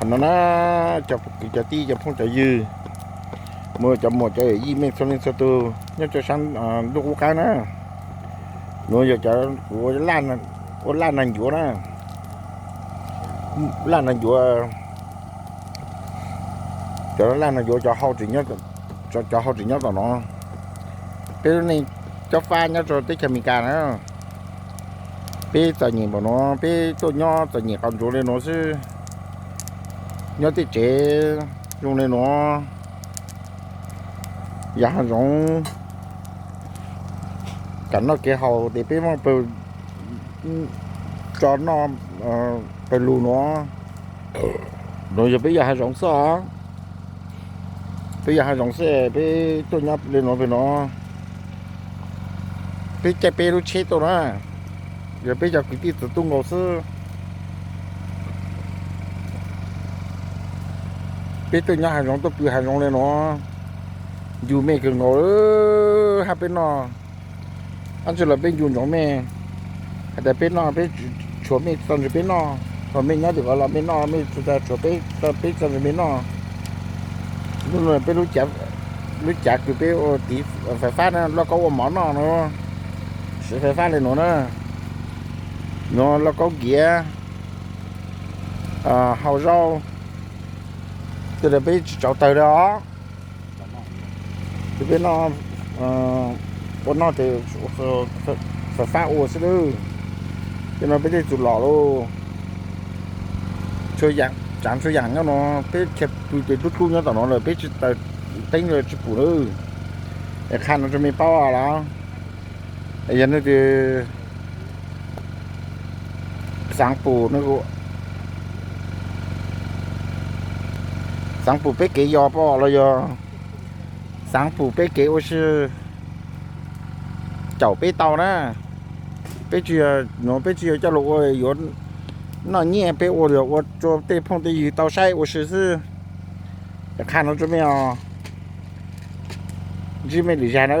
No na, cov kwv cov tij cov phooj cov ywg, mus cov muam cov yij mej txhua leej txhua tus nyob rau sab ntuj qub qab na. Nuav yog cov kuv ua laj nag ncuav na, laj nag ncuav, cov laj nag ncuav cov hau tseem nyob tom no. Peb lub neej cob fab nyob rau teb chaws Amelikas na, peb txom nyem npaum nuav, peb tuaj nyob txom nyem qhov ntsuav le nuav xwb, nyob tej tsev zoo le nuav, yam hav zoov, kev noj kev haus tes peb muaj tso noj pawg lug nuav, nuav yog peb yam hav zoov xwb os. Peb yam hav zoov xwb peb tuaj nyob le nuav pem no, peb caij peb lub tsheb tuaj na, yog peb cov kwv tij txawm tuaj nkaus xwb. Peb tuaj nyob hav zoov tuaj pw hav zoov le nuav, ncu mej kawg nkaus hab peb noj. Ab tsi los peb ncu ntsoov mej, has tas peb noj peb tshuav mej txo ntsws peb noj, thaum mej nyob tim ko los mej noj, mej tshuav peb txo ntsws mej noj. Lub no peb lub cav kws peb ua tiv fais fab na, lauj kaub ua mov noj no, siv fais fab le nuav na. Nuav lauj kaub nkiav, hau zaub, tej no peb tsi tsau tawg le os. Peb noj, ua noj tes fais fab ua xwb lawm. Tej no peb tej txus los lauj, tsaav txhua yaam nyob no, peb chaw pw tes dub dub nyob tom no lawm, peb tsi taws teeb los tsi pum lawm. Es qha no rua mej paub los, yog nwg tes xaav pum, xaav pum peb kev yos pom los yog xaav pum peb kev ua si, caum peb tau na. Peb tsi yog, nuav peb tsi yog coj lug ua yuav noj nyiaj, peb ua yog ua rua tej phooj tej ywg tau saib ua si xwb. Qha no rua mej os, ntsib mej lwm zag na.